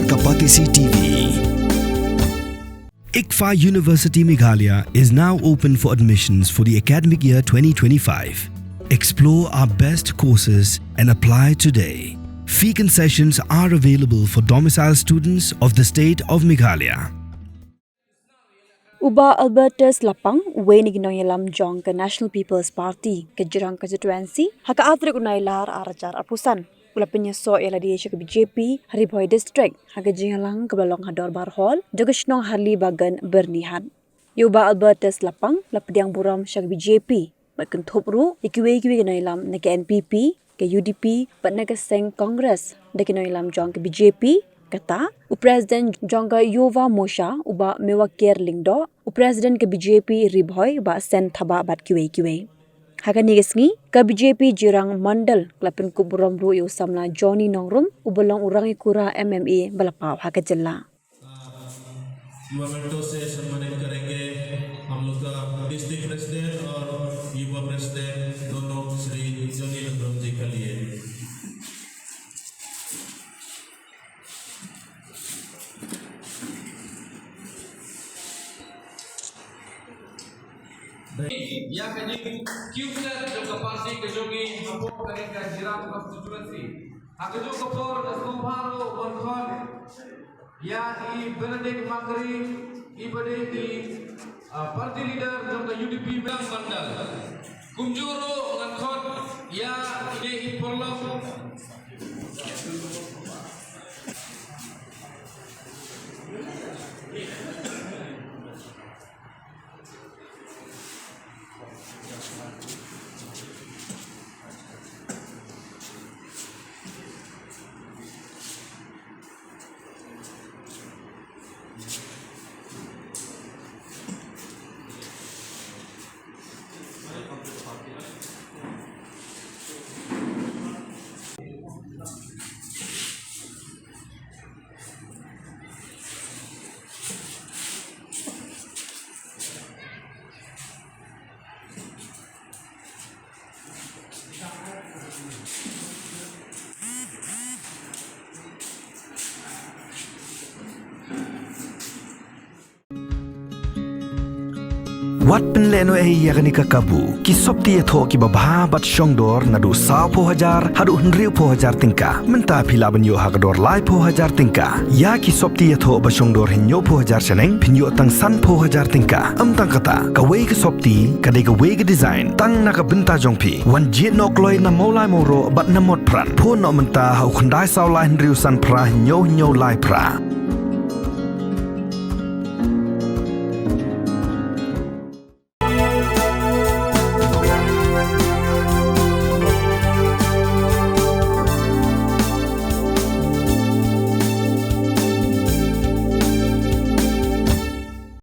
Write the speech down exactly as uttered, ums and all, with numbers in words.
Kapatisi T V. ICFAI University Meghalaya is now open for admissions for the academic year twenty twenty-five. Explore our best courses and apply today. Fee concessions are available for domicile students of the state of Meghalaya. U Bah Albertus Lapang, uwei na ki nongïalam jong ka National People's Party ka Jirang Constituency, ha ka arphew tarik u Nailar arhajar arphew san, u la pynïasoh ïa lade sha ka B J P ha Ri Bhoi District ha ka jingïalang kaba la long ha Dorbar Hall jong ka shnong Harli Bagan, Byrnihat. Ïa u Bah Albertus Lapang la pdiang burom sha ka B J P bad kynthup ruh ïa kiwei kiwei ki nongïalam na ka N P P, ka U D P bad na ka seng Congress da ki nongïalam jong ka B J P, kata u President jong ka Yuva Morcha u Bah Mewakir Lyngdoh, u President ka B J P Ri Bhoi Bah Sen Thabah bad kiwei kiwei. Ha kane ka sngi ka B J P Jirang Mandal ka la pynkup burom ruh ïa u samla Johnny Nongrum uba long u rangïakura M M A ba la paw ha ka jylla. मोमेंटो से सम्मानित करेंगे हम लोग का डिस्ट्रिक्ट प्रेसिडेंट और युवा प्रेसिडेंट दोनों, श्री जॉनी नंदन जी के लिए। Ïa ka jingkiew set jong ka party ka jong ngi hapoh kane ka Jirang constituency. Ha kajuh ka por nga sngewbha ruh ban khot ïa i Benedict Makri, i ba dei i, ah, party leader jong ka U D P Mandal. Kumjuh ruh ngan khot ïa i dei i paralok. Wat pynlehnohei ïa kane ka kabu. Ki sopti ïathoh kiba bha bad shongdor naduh sawphew hajar haduh hynriewphew hajar tyngka. Mynta phi lah ban ïoh ha ka dor laiphew hajar tyngka. Ïa ki sopti ïathoh ba shongdor hynñiewphew hajar shaneng phin ïoh tang sanphew hajar tyngka. Ym tang kata, kawei ka sopti ka dei kawei ka design tang na ka bynta jong phi. Wan jied noh kloi na Mawlai Mawroh bad na Motphran. Phone noh mynta ha u khyndai saw lai hynriew san phra hynñiew hynñiew lai phra.